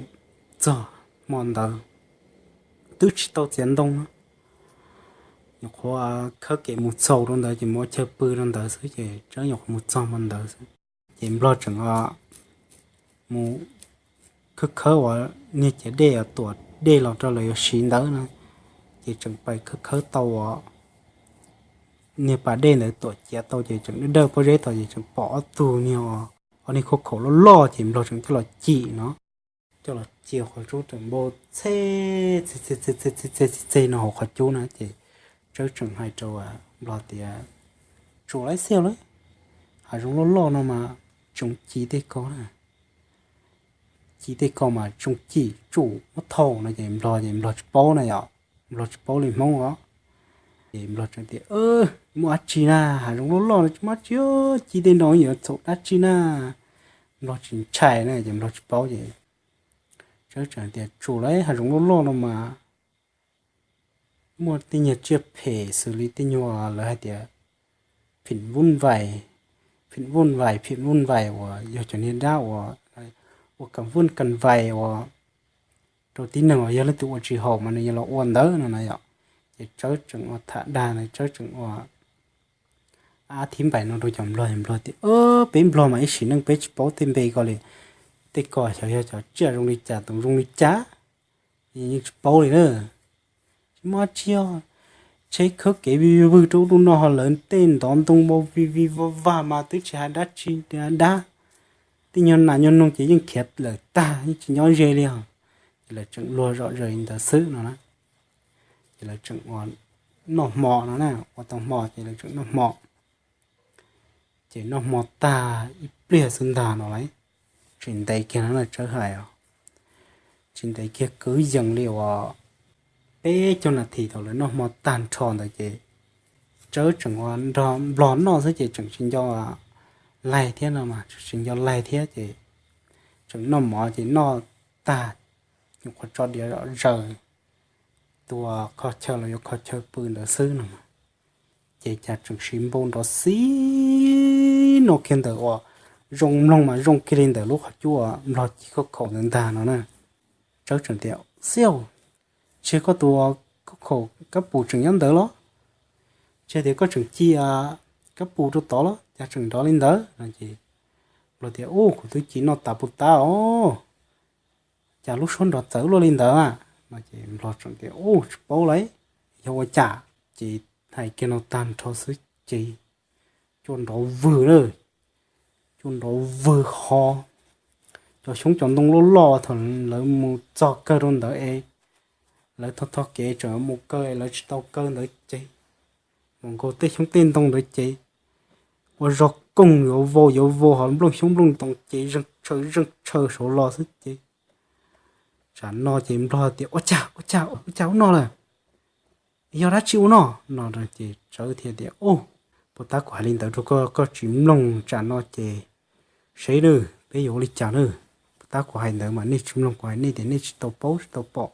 txog hmo ntawd twb tsis tau txiav ntoo na. Nyuam qhuav khawb kev mus txhaus rau ntawd ces mus ua chaw pw rau ntawd xwb ces Tsawb nyuam qhuav mus txog hmo ntawd xwb. Ces nplog tseem mus khawb khawb uas niag ciav dej tuam dej los rau lawv yuav siv ntawd na. Ces tseem pais khawb khawb tau uas niag pas dej ntawd tuam ciav tau ces tseem dawj dawj pob zeb tau ces tseem pom ob tug niag, ob niag khaub khaum loj loj ces nplog tseem coj los cim no. Coj los cim qhov cub tseem npau txej txej txej txej txej txej txej no hauv qhov cub na ces Tsawb tseem hais rau nplog tias, Tsum lawm xiab lawm, hav zoov loj loj no mas tsoom ci tej ko na, ci tej ko mas tsoom cim tsum muab thauj no ces nplog ces nplog tsis paub na yom, nplog tsis paub li Hmoob os. Ces nplog tseem tias, Muaj dab tsi na, hav zoov loj loj no tsis muaj dab tsi, ci tej no yuav txhaum dab tsi na. Nplog tsis ntshai na ces nplog tsis paub ces Tsawb tseem tias, Tsum lawm, hav zoov loj loj no mas muaj tej nyuag tsiaj phem xws li tej nyuag lawv hais tias phim vuj vais, phim vuj vais, phim vuj vais uas yog cov niag dab uas ua kam vuj kam vais uas rau tib neeg uas yog leej twg ua tsis haum mas nws yuav los ua ntawd no na yom. Ces Tsawb tseem ua tham dag ntawd, Tsawb tseem ua ab thib npaim no rau cov nplog, nplog tias, Peb nplog mas ib sim neej peb tsis paub tej npe ko li, tej ko xyov yog cov tsiaj zoo li cas, tus zoo li cas, yeej tsis paub li na. Tsis muaj dab tsi, tsheb khawb kev vij vwg rau ub rau no ho lawv tej ntov ntoo npau vij vij vag vag mas twb tsis hais dab tsi, dab, tej nyuag nas nyuag noog ces yeej khiav lawm tag, yeej tsis nyob ze li os. Ces lawv tseem luag zom zaws li ntawd xwb no na. Ces lawv tseem ua noj hmo no na, ua tau hmo ces lawv tseem noj hmo. Ces noj hmo tag ib pliag xwb ntag no lauj, tsis ntev kiag no na Tsawb hais os, tsis ntev kiag kwv yees li uas peb caug nas this thaum lawv noj hmo tag nrho ntawd ces Tsawb tseem ua nrog nplog noj xwb ces tseem tsis nco laig thiab no mas, tseem tsis nco laig thiab ces tseem noj mov ces noj tag, nyuam qhuav tso diav zom zaws, tua kho chaw los yuav kho chaw pw ntawd xwb no. Ces cas tseem siv npau nrov xib no kiag ntawm uas zoo mloog mas zoo kiag li ntawm lub qhov cub uas nplog ci khaub khaum ntawd ntag no na. Tsawb tseem tias, Xiab, tsis yog koj tus khaub khaum kab pus tseem nyob ntawd los? Tsis yog tias koj tseem ci kab pus rau tod los cas tseem nrov li ntawd no? Ces nplog tias, Ub, kuv twb ci noj tas puas tab os, cas lub suab nrov txawv luaj li ntawd a? No ces nplog tseem tias, Ub, tsis paub lauj, yog ua cas? Ces hais kiag no tag nrho xwb ces cua nrov vwg na, cua nrov vwg ho, cov xyoob cov ntoo loj loj thaum lawv mus txog kawg rau ntawd es lawv thov thov kev tseem mus kaw es lawv tsis tau kaw ntawd ces mus nkaus tej xyoob tej ntoo ntawd ces ua zog koog yuav vau yuav vau ho nplooj xyoob nplooj ntoo ces zeeg tshaw zeeg tshaw saud los xwb ces tsam no ces nplog tias, Ua cas, ua cas, ua cas ub no lawm? Yog dab tsi ua no? No ces Tsawb thiaj tias, Ub, puas tab kuv hais li ntawd rau koj, koj tsis mloog, tsam no ces seb nawb, peb yuav ua li cas nawb? Puas tab kuv hais ntawd mas nej tsis mloog, kuv hais nej tias nej tsis tau paub tsis tau pom.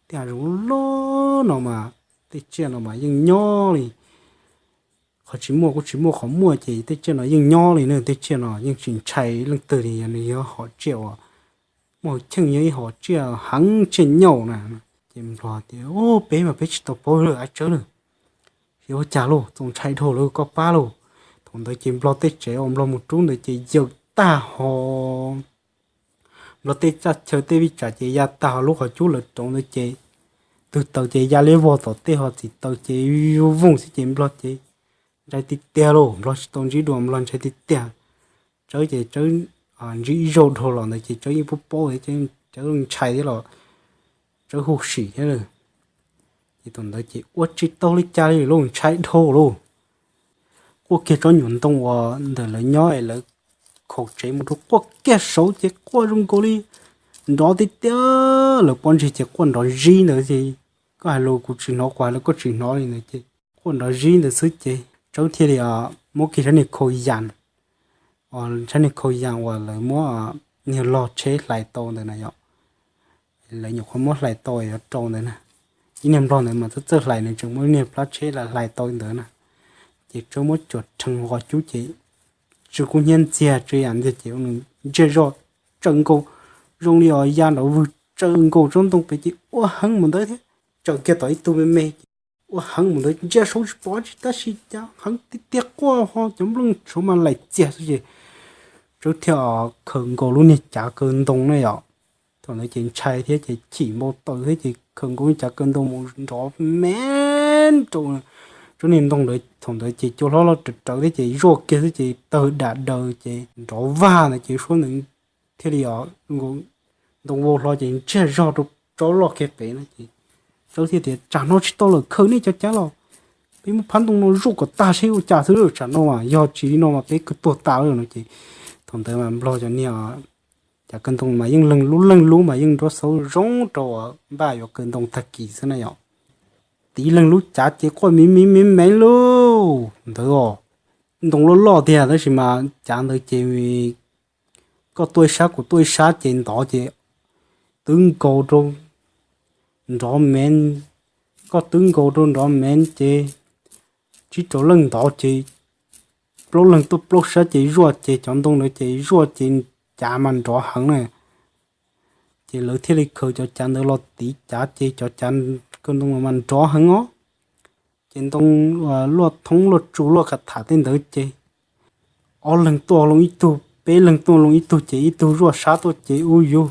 Tej hav zoov loj no mas tej tsiaj no mas yeej nyob li, qhov tsis muaj kuj tsis muaj, qhov muaj ces tej tsiaj no yeej nyob li na, tej tsiaj no yeej tsis ntshai leej twg li, yog nws yog hom tsiaj uas muaj hwj chim, yog ib hom tsiaj heev, tsiaj nyaum na. Ces nplog tias, Ub, peb mas peb tsis tau paub lawm a Tsawb na, yuav ua cas lauj, txaus ntshai dhau lawm, koj pab lauj. Thaum ntawd ces nplog tej tsev uas nplog mus rub ntawd ces yawm tag ho, nplog tej txaj chaw tej vij tsam ces ya tag ho, lub qhov cub lawv rauv ntawd ces twg taws ces ya liab vog tom tej ho, txim taws ces vooj xwb ces nplog ces ntshai tiag tiag lauj, nplog tsis tau ntsib dua, nplog ntshai tiag tiag. Tsawb ces Tsawb ntsib ib zaug dhau los ntawd ces Tsawb yeej paub paub, Tsawb ntshai thiab los Tsawb huj sim thiab lawm. Ces thaum ntawd ces ua tsis tau li cas li lauj, ntshai dhau lauj. Quaj kiag tsob nyuam ntoo uas ntawm lawv nyob es lawv khaum tsev mus rau quaj kiag saud ces quaj zoo nkaus li nrov tiag tiag. Lawv pob ntseg ces quaj nrov zib ntawd ces koj hais los kuv tsis hnov, kuv hais los koj tsis hnov li ntawd ces quaj nrov zib ntawd xwb ces Tsawb thiaj li muab kiag sab niag khau yas, sab niag khau yas uas lawv muab niag log tsheb hlais tau ntawd na yom. Lawv nyuam qhuav muab hlais tau yuav rau ntawd na. Ib niag nplog ntawd mas txawj txawj hlais, nws tseem muab niag plab tsheb hlais tau ntawd na. Ces Tsawb muab cuam rhees qhov cub ces tsw kub hnyiab ntxiag tsw yam ntxiag ces nws ntsiag zog tsawv nkaus, zoo li os ya nrov vwg tsawv nkaus tsob ntoo pem ces ua heev mus ntawd thiab. Tsawv kiag tom ib tug me me ces ua heev mus ntawd ntsia saud tsis pom tsis tab sis cas heev tiag tiag quaj ho cov nplooj saud mas laim txias xwb ces Tsawb thiaj khaws nkaus lub niag cav kaw ntoo na yom. Thaum ntawd ces ntshai thiab ces chim npau taws thiab ces khaws nkaus lub cav kaw ntoo mus nrov me rau tsob niag ntoo ntawd. Thaum ntawd ces cua hlob loj rawv rawv thiab ces zuaj kiag xwb ces tawg dam daws ces nrov vag ntawd ces suab ntawd thiaj li ntoo vau hlo ces ntsiag zog rau tsob loj kiag pem na ces Tsawb thiaj tias tsam no tsis tau lawm, khaws nej cov cav los, peb muab phab ntoo no zuaj kom tag seb ua cas xwb, tsam no mas yog tsis li no mas peb kawg tuag tas lawm no ces thaum ntawd mas nplog cov niag cav kaw ntoo mas yeej leeg lub leeg lub mas yeej nruab xauv zoo rau npaj yuav kaw ntoo tag kis xwb na yom. Tiv leeg lub cav ces quaj miv miv miv mev lub ntawd os. Ntoo loj loj tiag tab sis mas cav ntawd ces koj tuaj ib sab kuv tuaj ib sab ces ntov ces twb nkaus rau nrov mev, koj twb nkaus rau nrov mev ces tsib rau leej ntov ces plaub leeg tuaj plaub sab ces zuaj ces cov ntoo ntawd ces zuaj ces cav mas nrov heev na. Ces lawv thiaj li khaws cov cav ntawd los tiv cav ces cov cav kaw ntoo mas nrov heev os. Ces ntoo luaj thoob luaj tsu luaj kha tham tej ntawd ces ob leeg tuaj loo ib tug, peb leeg tuaj loo ib tug ces ib tug zuaj sab tuaj ces ub yug,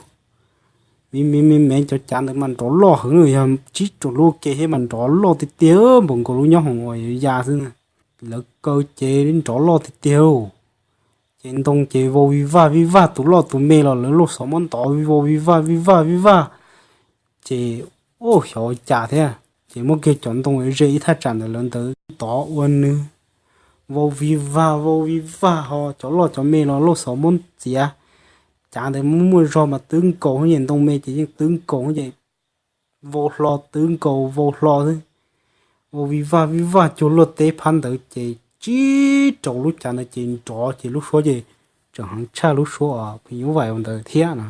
miv miv miv mev cov cav ntawd mas nrov loj heev, yog tsib rau lub ke thiab mas nrov loj tiag tiag npaum nkaus lub nyob hoom uas yuav ya xwb. Lawv kaw ces nrov loj tiag tiag. Ces ntoo ces vau vij vaj vij vaj, tus loj tus me los lawv luaj xov muab ntov vau vij vaj vij vaj vij vaj. Ces ub xyov ua cas thiab ces muab kiag cov ntoo ze ib thaj tsam ntawd lawv ntawd tov ua nws vau vij vaj vau vij vaj ho cov loj cov me los luaj xov muab txiav. Cav ntawd muaj muaj zog mas twb nkaus ces ntoo me ces yeej twb nkaus ces vau hlo twb nkaus vau hlo xwb. Vau vij vaj vij vaj cuag luaj teb phab ntawd ces tsib rau lub cav ntawd ces nrov ces lub suab ces tseem heev tshaj lub suab phim nyuj vais ntawd thiab no.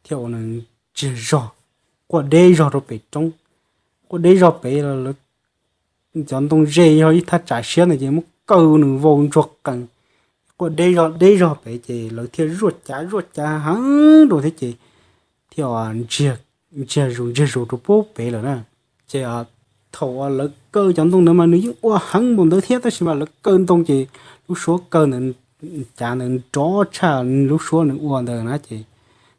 Thiab ua nws ntsiag zog quaj deb zog rau pem roob, quaj deb zog pem los cov ntoo ze yog ib thaj tsam siab ntawd ces muab kaw nws vau ntsuag qees, quaj deb zog deb zog pem ces lawv thiaj zuaj cav zuaj cav heev rau thiab ces thiaj ntsiag zus ntsiag zus rau pub pem lawm na. Ces thaum uas lawv kaw cov ntoo ntawd mas nws yeej ua heev npaum ntawd thiab tab sis mas lawv kaw ntoo ces lub suab kaw ntawd, cav ntawd nrov tshaj lub suab nws ua ntawd na ces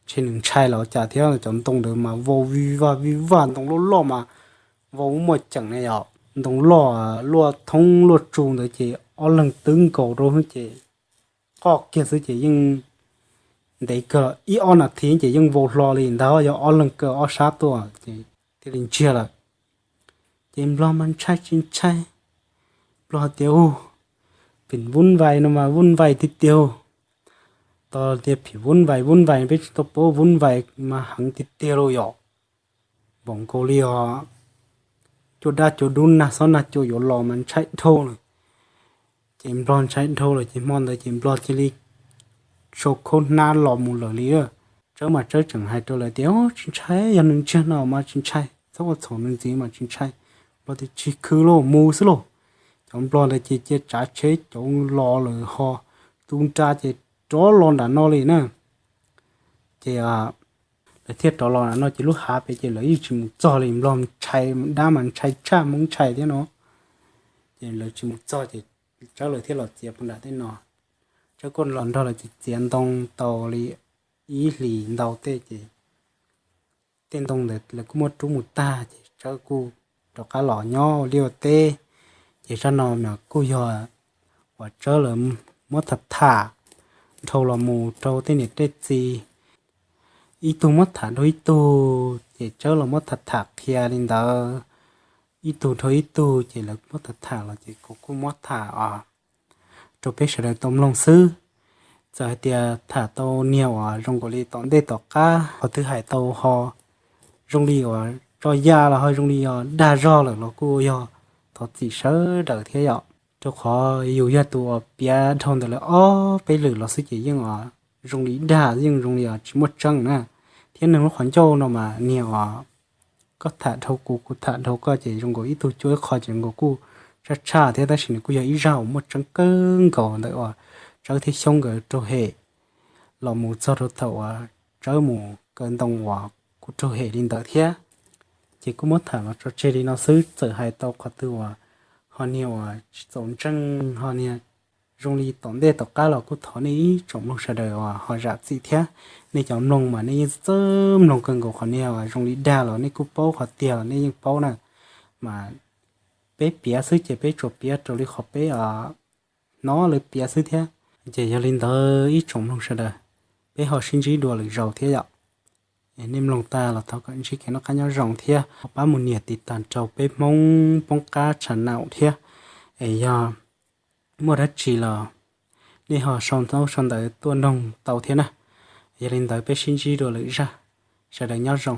ntshe nws ntshai los cas thiab cov ntoo ntawd mas vau vij vaj vij vaj, ntoo loj loj mas vau muaj ceem na yom. Ntoo loj luaj thoob luaj tsu ntawd ces ob leeg twb nkaus rau ces qoj kiag xwb ces yeej ntev kawg ib ob nas this ces yeej vau hlo li ntag, yog ob leeg kaw ob sab tuaj ces thiaj li ntsiag lawm. Ces nplog mas ntshai tsis ntshai, nplog tias hu, phim vub vais no mas vub vais tiag tiag, tau tias phim vub vais vub vais peb tsis tau paub vub vais mas heev tiag tiag lauj yom. Npaum nkaus li os, cua dab cua dub nag xob nag cua yuav los mas ntshai dhau lawm. Ces nplog ntshai dhau lawm ces hmo ntawd ces nplog cia li sau khaub hnab los mus lawm li. Tsawb mas Tsawb tseem hais rau lawv tias tsis ntshai, yog nws ntsiag no mas tsis ntshai, txhob ua txhaum nws ntxiv mas tsis ntshai. Nplog tias tsis khw lauj, mus xwb lauj. Cov nplog ntawd ces cia tsav tsheb cauv los lawm ho tu nra ces rov los nram no li na. Ces lawv thiaj rov los nram no ces lub hav pem ces lawv yeej tsis mus txog li, nplog ntshai, dab mas ntshai tshaj Hmoob ntshai thiab no. Ces lawv tsis mus txog ces Tsawb lawv thiaj los txiav puag nram tej no. Tsawb kuj los nrog lawv txiav ntoo tau li ib hlis ntau tej ces tej ntoo ntawd lawv kuj muab rub mus tag ces Tsawb kuj rov qab los nyob ua liaj ua teb. Ces zaj no mas kuj yog uas Tsawb lawv muab tham tham dhau los mus rau tej niam tej txiv, ib tug muab tham rau ib tug ces Tsawb los muab tham tham qhia li ntawd, ib tug rau ib tug ces lawv muab tham tham los ces kuv kuj muab tham rau peb sawv daws tau mloog xwb. Txawm hais tias tham tau niag uas zoo nkaus li tom ntej tom qab qhov twg hais tau ho zoo li uas tso ya los ho zoo li yog dag zog lawm los kuj yog thov txim sawv daws thiab yom. Rau qhov yus yog tus uas piav dhau ntawm lawv ob peb lwm los xwb ces yeej zoo li dag, yeej zoo li tsis muaj tseeb na. Thiab neeg lub qhov ncauj no mas niag uas koj tham dhau kuv, kuv tham dhau koj ces zoo nkaus ib tug cuab ib qho ces zoo nkaus kuj tshaj tshaj thiab, tab sis nws kuj yog ib zaj uas muaj tseeb kawg nkaus ntawm uas Tsawb thiab Xyoob nkawd raug hem los mus txog rau thaum uas Tsawb mus kaw ntoo uas kuj raug hem li ntawd thiab. Ces kuj muab tham los tso tseg li no xwb, txawm hais tau qhov twg uas ho niag uas tsis txaus ntseeg ho niag zoo li tom ntej tom qab los kuj thov nej ib tsoom mloog sawv daws uas ho zam txim thiab. Nej cov mloog mas nej yeej txawj mloog kawg nkaus, qhov niag uas zoo li dag los nej kuj paub, qhov tiag los nej yeej paub na. Mas peb piav xwb ces peb tsuas piav raws li qhov peb hnov lawv piav xwb thiab. Ces yog li ntawd ib tsoom mloog sawv daws, peb ho sib ntsib dua lwm zaus thiab yom. Nej mloog tag los thov kom ntsib kev noj qab nyob zoo thiab ho pab mus nias tiv tas rau peb Hmoob Poob Qab channel thiab. Es yog muaj dab tsi los nej ho sau ntaub sau ntawv tuaj noog tau thiab na. Yog li ntawd peb sib ntsib dua lwm zaj, sawv daws nyob zoo.